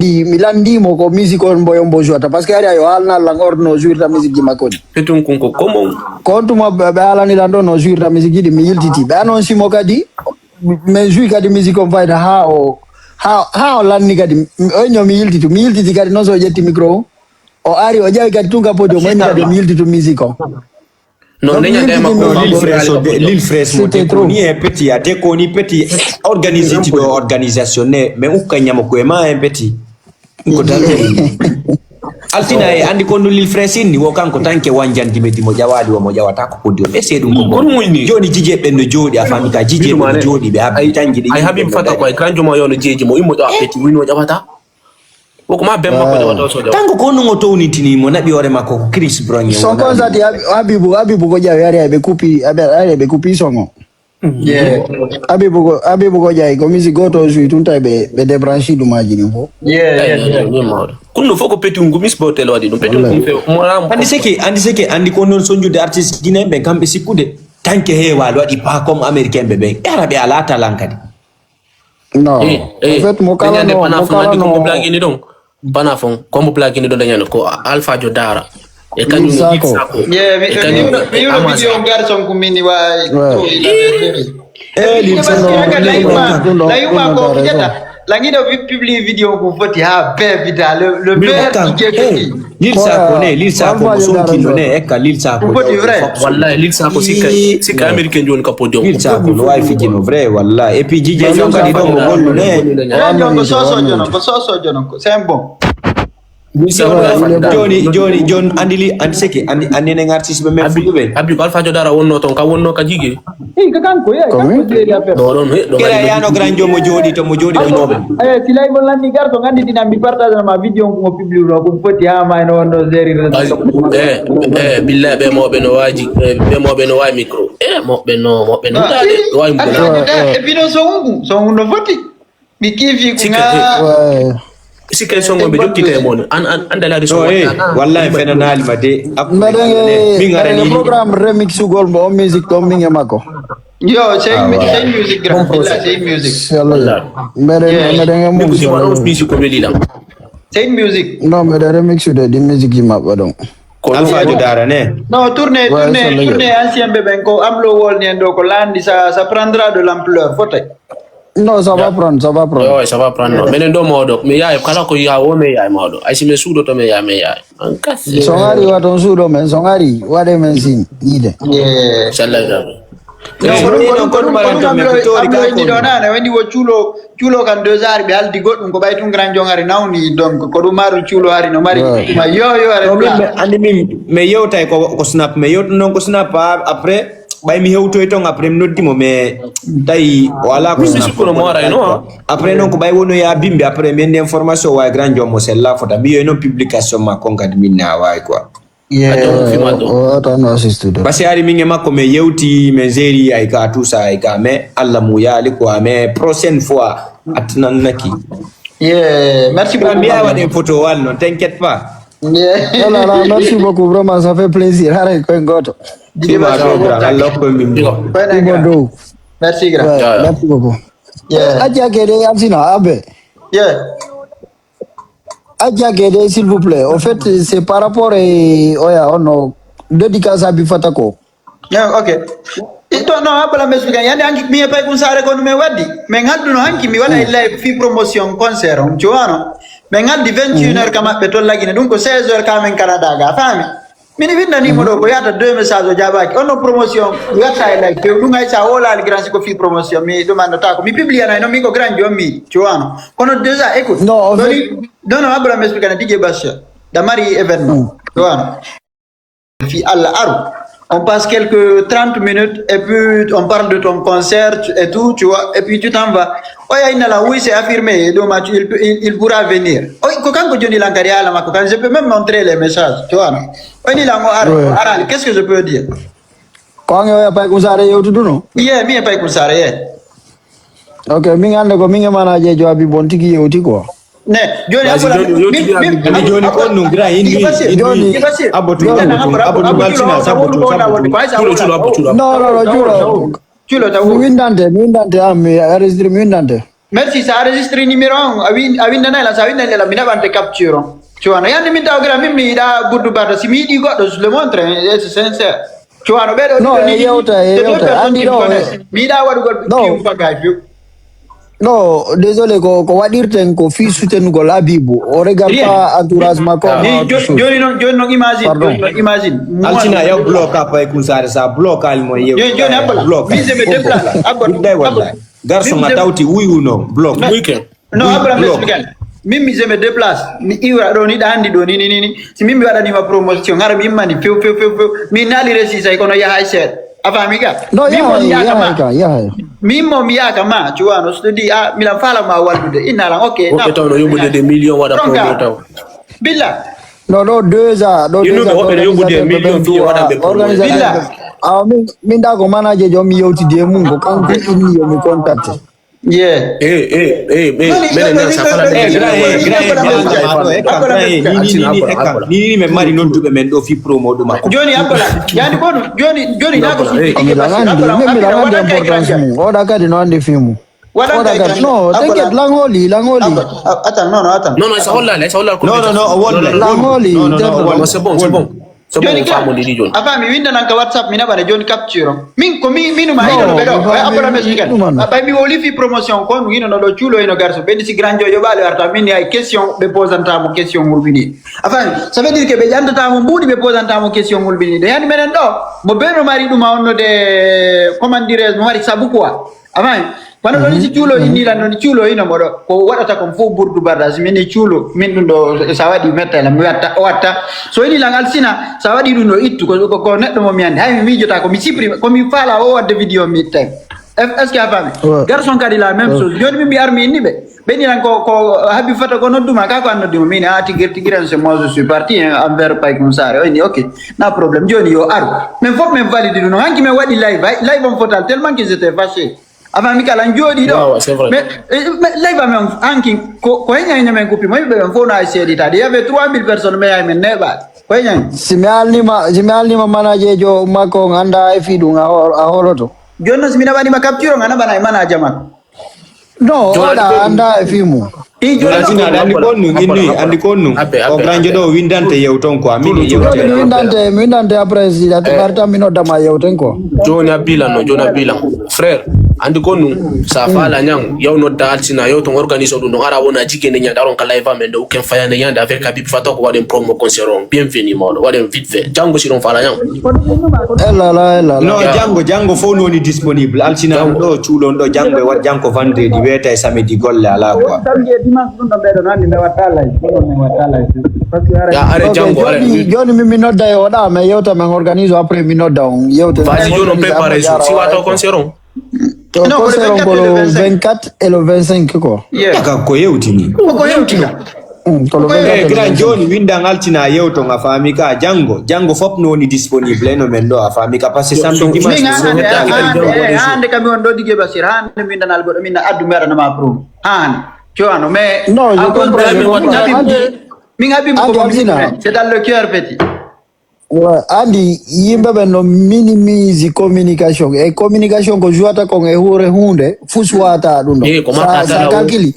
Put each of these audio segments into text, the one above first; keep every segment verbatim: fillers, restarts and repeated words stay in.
Di mi lanndii mo ko musique on mboyo mbo jouata, parce que ari ayo haalnal lan ordre no jouirta musique ji makko ɗi. Petun kun ko komo. Ko on tuma ɓe ɓe haalani lan ɗo no jouirta musique ji ɗi, mi yiltiti. Ɓe annonce mo kadi, mais joui kadi musique on fayda haa o haa haa o lanni kadi. O ño mi yiltiti, mi yiltiti kadi noon so o ƴetti micro o, o ari o ƴawi kadi tun ka podium o inni kadi mi yiltitu musique on. No, ne ñande ma ko Lil Fresh o de Lil Fresh mo te ko ni e petit a te ko ni petit organisé ti do organisation ne, mais ukka ñamo ko e ma e petit. Ko tan. Altina e andi ko no Lil Fresh inni wo kanko tanke wanjandi medi mo ƴawali wo mo ƴawata ko podium e seedum ko. Joni jije ben no jodi a fami ka jije ben jodi be habbi tangi de. Ay habib fata ko ay kanjo ma yono jeji mo immo ƴawa petit wino ƴawata. Woko ma ben makko de wato sojo. Kanko ko nun o townitini mo naɓi hoore makko ko Chris Brown. Son kon sati Habibu Habibu ko ƴawi ari ɓe kupi ari ɓe kupi songo. Habibu ko Habibu ko ƴawi ko misi goto o joui tun tawi ɓe ɓe débranchi ɗumaji ɗin fof. Ɗin mawɗo. Kun no fof ko petungu mis botel waɗi ɗum petungu fe mo ram. Andi seke andi seke andi ko non sonjude artiste guinéen ɓe kamɓe sikkude tanke heewal waɗi pas comme américain ɓe ɓe ara ɓe ala talan kadi. No. Eh, eh, en fait, mo kala no, mo kala no. Ko blagini ɗon. Bana fon, ko mo blagini ɗon dañano ko Alpha Jo Dara. E kañum Sako. Yeah, mi mi mi mi video garson ko mini wa. Eh, li so no. La yuma ko fiyata. La ngiɗo publie vidéo ko foti ha bebida le le bebida. Lil Sako ne, Lil Sako mo sonki no ne ekka Lil Sako. Ko foti vrai. Wallahi Lil Sako sikka sikka américain joni ka podium. Lil Sako no wawi fijino vrai wallahi. Et puis Jije Jonga di don mo gollu ne. Jonga ko soso jono ko soso jono ko c'est bon. Joni joni joni andi li andi seke andi andi ne artiste be me fulu be. Abi ko Alpha Jodara wonno ton ka wonno ka Jije. Ɗin ko kanko, yeey, kanko jeeri affaire. Ɗo ɗon, he, ɗo Kira ngari yano grand jomo jooɗi to mo jooɗi ko ñooɓe. Eyi, si lay mo lanni garto ngandi dina mbi partage ma vidéo ko mo publie ɗo ko foti ha ma eno wonno gérer. Basi, eh, eh, billahi ɓe mawɓe no waaji, eh, ɓe mawɓe no waawi micro. Eh, mawɓe no, mawɓe no daade, no waawi mo. Alfa ko da, e bino so hungu, so hungu no foti. Mi kiifi ko sikka ŋaa. Sikka e songo ɓe jokkita e mon an an andalaade so wallahi fenanaali ma de. Mbeɗen e programme remixugol mo on musique ɗon min e makko. Yo, sey sey musique grand. Sey musique. Inchallah. Mbeɗen mbeɗen e mum. Musique on musique ko weli lam. Sey musique. Non, mbeɗen remixude ɗin musique ji maɓɓe ɗon. Ko Alpha Jodara ne. Non, tournée tournée tournée ancien ɓe ɓen ko amlo wolni en ɗo ko landi ça ça prendra de l'ampleur fotay. Non, ça va prendre, ça va prendre. Ouais, ça va prendre. Non. Menen do modo, me yaay kala ko ya o me yaay modo. Ay si me sudo to me yaay me yaay. An kas. So ngari wa ton sudo men, so ngari wade men sin yide. Yeah. Inshallah. Woni wo cuulo cuulo kan deux heures ɓe haldi goɗɗum ko ɓay tun grand jongari nawni donc ko ɗum maru cuulo hari no mari ma yo yo. Andi min mi yewtay ko snap mi yewtu noon ko snap après. Ɓay mi hewtoy ton après mi noddi mo mais tawi o ala ko sina sikkuno mo arayno. Après noon ko ɓay wono ya bimbi après mi andi information wawi grand joom mo sella fota mi yoy noon publication ma kon kadi min ne a wawi quoi. Parce que ari min e makko min yewti min geri ay ka tout ça ay ka mais allah mu yaali quoi mais prochaine fois attanannaki. Merci beaucoup. Mi yawa ɗen photo wal noon t'inquiète pas. Voilà, merci beaucoup, vraiment, ça fait plaisir. Haray koye goto. Ɗiɗo dow. Merci grand. Merci beaucoup. Acca kede Alsina Abe. Acca kede s'il vous plaît. Au fait, c'est par rapport e oya ono dédicace abi fata ko. Ok. Ito no abala mesu kan yande anki mi pay kun sare ko me wadi. Me ngaddu no hanki mi wala illa fi promotion concert on ciwano. Me ngaddi vingt et une heures kama be to lagine dum ko seize heures kamen Canada ga fami. Mini winndanii mo ɗo ko yahata deux message o jaabaaki on no promotion. Werta e like few ɗum hay so a woolaali grand si ko fii promotion mi ɗumannotaako mi publianay noon min ko grand joom mi ciwano kono déjà écoute non non abra mi explique na dj basha da mari événement ciwano fi allah aru on passe quelques trente minutes et puis on parle de ton concert et tout tu vois et puis tu t'en vas. Oya inna la oui c'est affirmé et donc il, il, il pourra venir. Oy ko kanko joni lankari haala makko kan je peux même montrer les messages tu vois. Oni la ngo ara ara qu'est-ce que je peux dire? Ko an e oya pay kun sare yewtuduno? Ye mi e pay kun sare ye. Ok, min ande ko min e manajejo abi bon tigi yewti quoi. Ne joni akola mi mi mi joni ko non gra in mi joni abotu abotu abotu malsina sabotu sabotu. Chulo chulo abotu chulo. No no no chulo. Chulo taw. Mi windante mi windante am mi arrêter mi windante. Merci, sa enregistre numéro on, a win-, a windanay lan, sa windanay lan, mi naɓante capture on. Tu vois, no yande min taw gira, min mi yiɗa Bourdou Barda, si mi yiɗi goɗɗo, je le montre, hein, et c'est sincère. Tu vois, no ɓeɗo Non, ɗiɗo e ni, yewta, e c'est deux yewta. personnes Andi qui me ɗo, connaissent. Mi yiɗa waɗugol Non. kiw bagay few. Non, désolé, ko, ko waɗirten ko fii suten gol Abibou. O regarde Rien. Pas entourage makko. Ah. Autre Jo-, chose. Joni non, joni non, imagine. Pardon. Joni non, imagine. Altina, yaw bloka pay kun sare sa bloka almo yew. Joni, joni, Abba. Bloka. Mi, je me déplace. Abba, Bidday Abba. Wallahi. Garçon, a tawti wuyu no. Bloka. No. Weekend. No, Abraham, Block. explique. Min mi, je me déplace. Mi iwra ɗo ni, ɗa andi ɗo ni, ni, ni, ni. Si min mi waɗanima promotion, hara mi immani few, few, few, few. Mi nali resi say kono yaha e seeɗa. A faami ka? Non, Min mo mi yaha, yaka yaha ma. Ka, yaha. Min mo mi yaka ma, tu vois, no, je te dis, ah, mi lan fala ma wallude. Inna lan, ok, Woɓɓe taw no yumude de million waɗa promo taw. Billa. Non, ɗo deux ans, ɗo Yimɓe deux ans, woɓɓe no yumude e million fii waɗa ɓe promo. Billa. Awa min, min da ko manager jo mi yewtidi e mum, ko kanko inni yo mi contacte. Yeah. Eh, eh, eh, eh, Joni, menen joni, nan sa fala joni, de joni, gira joni, e gira e joni, gira e joni, gira e joni, gira e joni, gira e joni, gira e Ni, ni, ni, mi mari nodduɓe men ɗo fii promo ɗuma. Joni, Abba, yani kono, joni, joni, na ko Abba, eh. Ko mi langandi, mi mi langandi importance mum. Oɗa kadi no andi fii mum. Oɗa kadi, non, t'inquiète, langoli, langoli. Attends, non, non, attends. Non, non, sa hollali, sa hollali ko Non, non, non, o wallay. Langoli, Non, non, non, o terɗo. wallay. Non, c'est bon, c'est bon. C'est bon, Joni on ka, famodi ɗi joni. A faami, windananka WhatsApp, mi naɓane joni capture on. Min ko mi, minu ma, Non, ino no ɓeɗo, mi faami, e Abba mi Messi kan. ɗum an. A ɓay mi wolifi promotion kon, ino no ɗo cuulo, ino garso. Ɓe si grand jojo ɓaali warta, min ay question, ɓe posanta mo question ngol mini. A faami, ça veut dire que ɓe ƴantata mo mbuuɗi, ɓe posanta mo question ngol mini. De yani menen ɗo, mo ɓe no mari ɗum a onno de, comment dirais-je, mo mari sabu quoi. A faami? Kono ɗon si cuulo inni lan ɗon, cuulo ino mo ɗo. Ko waɗata kon fof burdu barda, si min e cuulo, min ɗum ɗo, sa waɗi metta lan, mi watta, o watta. So ini lan alsina, sa waɗi ɗum ɗo ittu, ko, ko, ko neɗɗo mo mi andi. Hay mi miijota ko mi supprime, ko mi faala o wadde vidéo mi ittay. Est-ce que a faami? Ouais. Garçon kadi la même chose. Joni min mi armi inni ɓe. Ɓe ni lan ko, ko habi fata ko nodduma, ka ko an nodduma. Min a tigi tigi ren c'est moi je suis parti, hein, envers Pay Kun Sare. O ini, ok, na problème. Joni yo aru. Min fof min valide ɗum. Hanki min waɗi live, hay, live on fotal, tellement que j'étais fâché. A faami kala n jooɗi ɗo. Waaw, c'est vrai. Mais, eh, mais live amen hanki ko, ko heña heña men kuppi mo yimɓe ɓen fof no ay seeɗitaade. Il y avait trois mille personnes, mais hay men neeɓaade. Ko heña heña. Si mi alnima, si mi alnima manager jo makko on annda e fii ɗum a ho-, a holoto. Jooni noon si mi naɓanima capture on, a naɓana e manager makko. Non, oɗa annda e fii mum. I jooni Altina, aɗa andi kon nun, inni, andi kon nun. Abbe, abbe, O grand abbe. joɗo windante yewton quoi. Min yewte. Mi windante, mi windante après si dati barta mi nodda ma yewten quoi. Joni a bilan no, joni a bilan. Frère, andi kon nun, sa fala ñang, yaw nodda alsina, yaw ton organise ɗum ɗon, ara wona jigende ñande, aron ka live amen ɗo, uken fayande ñande, avec Habib Fatok, waɗen promo concert on. Bienvenue mawɗo, waɗen vite fait. Jango si ɗon fala ñang. Eh là là, eh là là. Non, jango, jango fof no woni disponible. Alsina ɗo cuulon ɗo jango e wat jango vendredi, weeta e samedi golle ala quoi. Samedi e dimanche ɗum ɗon ɓeyɗo noon mi watta live, ɗum ɗon mi watta live. Parce que ara Ya are Ok, jango are. joni, joni min mi nodda e oɗa, mais yewta men organise après mi nodda on. Yewta Vas-y, joni on préparé jour. Si wato concert on. To Non, ko le concert on ko vingt-quatre et le le vingt-cinq. Vingt-quatre et le vingt-cinq quoi. Yeah. Taka ko yewtini. Koko hewtina. Mm, to le Eh, vingt-quatre et le grand vingt-cinq. Joni windan altina yewton a faami ka jango. Jango fof no woni disponible no men ɗo a faami ka parce que samedi dimanche Min no hande woni hande disponible. hande kam mi on ɗo Didier Basir hande min danal goɗɗo min addu mi waɗanama prom. Hande. Tu vois, non, mais Non, je à cause de comprends, je min comprends. Habib, Andi, min Habib andi ko Alsina. C'est dans le cœur, petit. Ouais, andi yimɓe ɓen no minimise communication e communication ko jouata kon e huure hunde fus wata ɗum ɗo. Eh, ko Sa- marɗa sa tala o. Calcule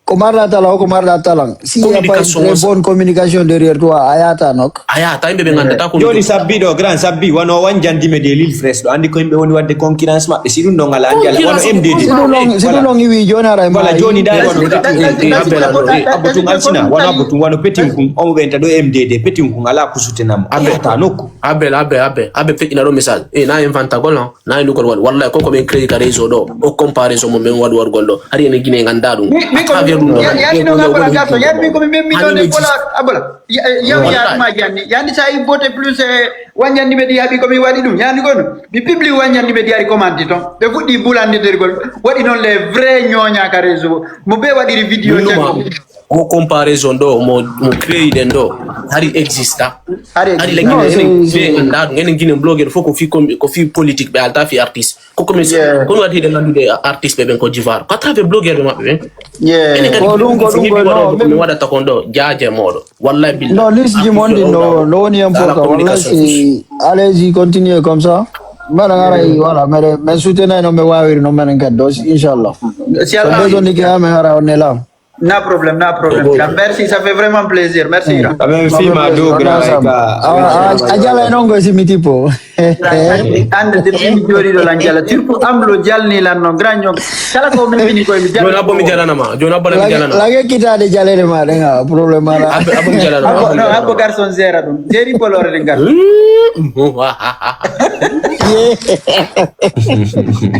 ko marɗa tala o ko marɗa talan si y a pas une Communication très o sa- bonne communication derrière toi a yata nok. A yata yimɓe ɓe ngandata ko Joni sabbi ɗo grand sabbi wano wanjandi me de Lille Fresh ɗo andi ko yimɓe woni wadde concurrence maɓɓe si ɗum ɗon ala andi ala wano M D D. Si ɗum ɗon si ɗum ɗon iwi joni ara e Wala maayi. Joni da wano Eh, eh, eh, Abel, Abel, eh. Abbo tun alsina wano abbo tun wano petin kun omo ɓenta ɗo M D D petin kun ala kusutenamo a yata nokku. Abel, Abel, Abel, Abel feƴƴina ɗo message. Eh, na en fantagol, non? Na en lugol waɗi. Wallahi, ko ko min créé ka réseau ɗo. O comparaison mo min waɗi wargol ɗo. Hari enen Guinée ganda ɗum. Mi, mi ko mi, ya, ya, no, abala, ya, so, ya, mi ko mi, mi, mi, ɗo ne, bola, abola. Ya, ya, ma, yani. Yani sa i bote plus, eh, wanjandi ɓe di haɓi ko mi waɗi ɗum. Yani kono. Mi publie wanjandi ɓe di ari commenté ton. Ɓe fuɗɗi bulanditirgol. Waɗi noon les vrais ñooña ka réseau. Mo ɓe waɗiri vidéo. Ɗum ɗum, caggal. O comparaison ɗo mo, mo créé ɗen ɗo hari exista. Hari hari exista. Lekki Non, enen c'est- ɓe ganda ɗum enen Guinée blogueur fof ko fi com- ko fi politique ɓe alta fi artiste ko commerce. Yeah. Kono waɗi hiɗen anndude artiste ɓe ɓen ko jivaro ko à travers blogueur ɓe maɓɓe ɓen. Yeah. Enen kadi Ko ɗum, ko so ɗum, yimɓe ko waɗo non, ko mi min- waɗata kon ɗo jaaje moɗo wallahi billah. Non, liste ji mon ɗi no, no woni important. Wallahi si allez-y, continuez comme ça. Mbaɗa ara, voilà, mbeɗa, men soutenir no mi waawiri no menen kadi ɗo, inchallah. Si Allah besoin ni ke amen ara on est là. Na problème, na problème. Merci, ça fait vraiment plaisir. Merci grand. Amen fima do grand ka. A jala non ko si mi tipo. Ande de mi jori do lan jala. Turku amlo jalni lan non grand ñong. Kala ko min fini ko mi jala. Jona bo mi jala nama. Jona bo mi jala nama. Lage kita de jale de ma de nga problème ala. Abo mi jala nama. No, abo garçon zera dum. Jeri bolore de ngar.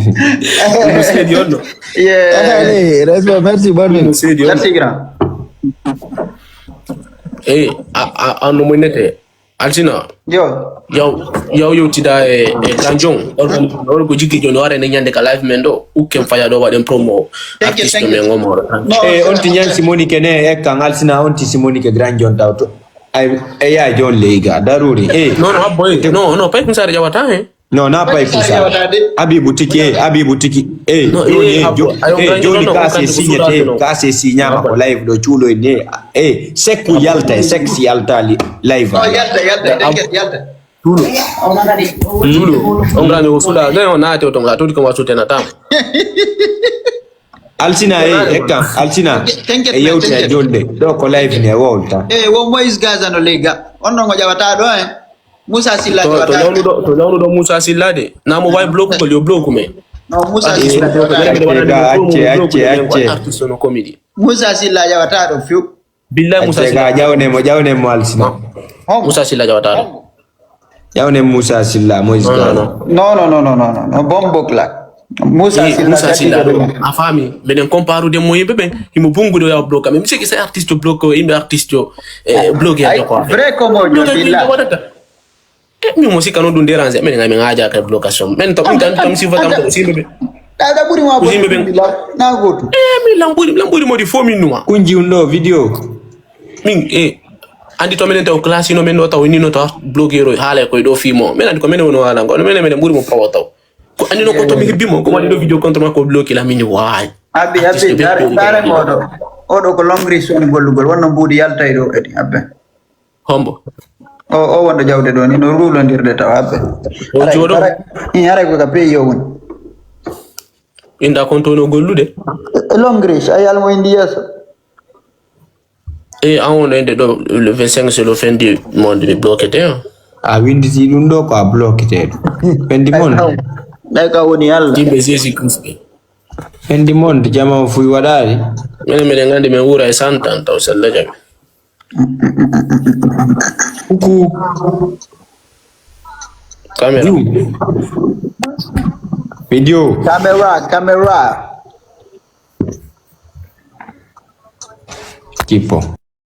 Ɗum seedi on no. Yeah. Allez, respect, merci, bonne nuit. Ɗum seedi on. Merci grand. Eyi, a a an no moy nete. Alsina. Yo. Yaw yaw yewtida e e ganjon. On ko jiggi joni ware ne ñande ka live men ɗo. Ukken faya ɗo waɗen promo. Artiste men ngomoro. E on ti ñan simoni ke ne ekkan alsina on ti simoni ke grand jon tawto. Ay e ya jon leyga daruri. E Non non abbo e. Non non pay kun sare jawata he. Non, na pay kusa. Abibu tiki, eh, Abibu tiki. Eh, No, joni, eh, eh, Abu- jo- ayo, eh, nganjo, joni no, no, kase nganjo, signete, no. Kase signama ko live ɗo cuulo e ne. Eh, sekku yalta, e sex yalta li- live. Oh, yalta, yalta, yalta, yalta. Tulu. Tulu. On gani o sula. Gani o naati o tonga. Todi ko wasu tena tam. Alsina, eh, ekka, Alsina. Tenke- E yewti a tenke- jolde. Ɗo ko live ne wowta. Eh, wo Moïse Gaza no lega. On no jawata ɗo, eh. Musa Silla To to jawata. jawnuɗo to jawnuɗo Musa Silla de. Namo way bloku ko yo bloku me. No, Musa Artiste Silla no bloku jawata. me. Acce, acce, acce. Musa Silla jawata ɗo fiu. Billahi Musa Acce ga Silla. jawne mo, jawne mo Alsina. Hon. Musa Silla jawata ɗo. Jawne Musa Silla, Moïse Non, Gaza. non, non. No, no, no, no, no, no, no. Bombo clap. Musa Eh, Silla Musa jawata Silla ɗo. ɗo. A faami. Mbeɗen comparude mo yimɓe ɓen. Himo bungude o yawa bloka. Mais mi siki c'est artiste bloke o yimɓe artiste o. Eh, bloke Ay, ya ko. vrai comme on Bloke dit yimɓe là. Waɗata. Eh, min mo sikka noon ɗum dérange. Minen ay min aaja kay blocation. Men to min kam tam sifa tam to simbe be. Da da buri ma Ko yimɓe ɓen. buri la. Na goto. Eh, min lam buri lam buri modi fo min numa. Kunji undo video. Min eh andi to minen taw classe no men no taw ni no taw bloquer o haala ko do fi mo. Men andi ko men wono haala ko men men buri mo pawo taw. Ko andi no ko to mi hibbi mo ko wadi do video contre ma ko bloquer la min ni way. Abi abi Artiste dare ɓe- dare modo. Odo ko long reach woni gollugol wonno mbudi yalta e do kadi abbe. Hombo. O o wonde jawde do ni no rulondirde taw abbe. O jooɗo. Ni are ko ka pay yo woni. Inda kon to no gollude. E long reach ay almo indi yeso. E an wonɗo inde ɗo le vingt-cinq c'est le fin du monde mi bloquete hein. A winditi ɗum ɗo ko a bloquete ɗum. Fin du monde. Ay ka woni Allah. Yimɓe Jésus Christ ɓe. Fin du monde jama o fuy waɗaali. Minen miɗen nganndi min wuura e cent ans taw sella jaɓi. Coucou. Caméra. Video. Camera, camera. Kippo.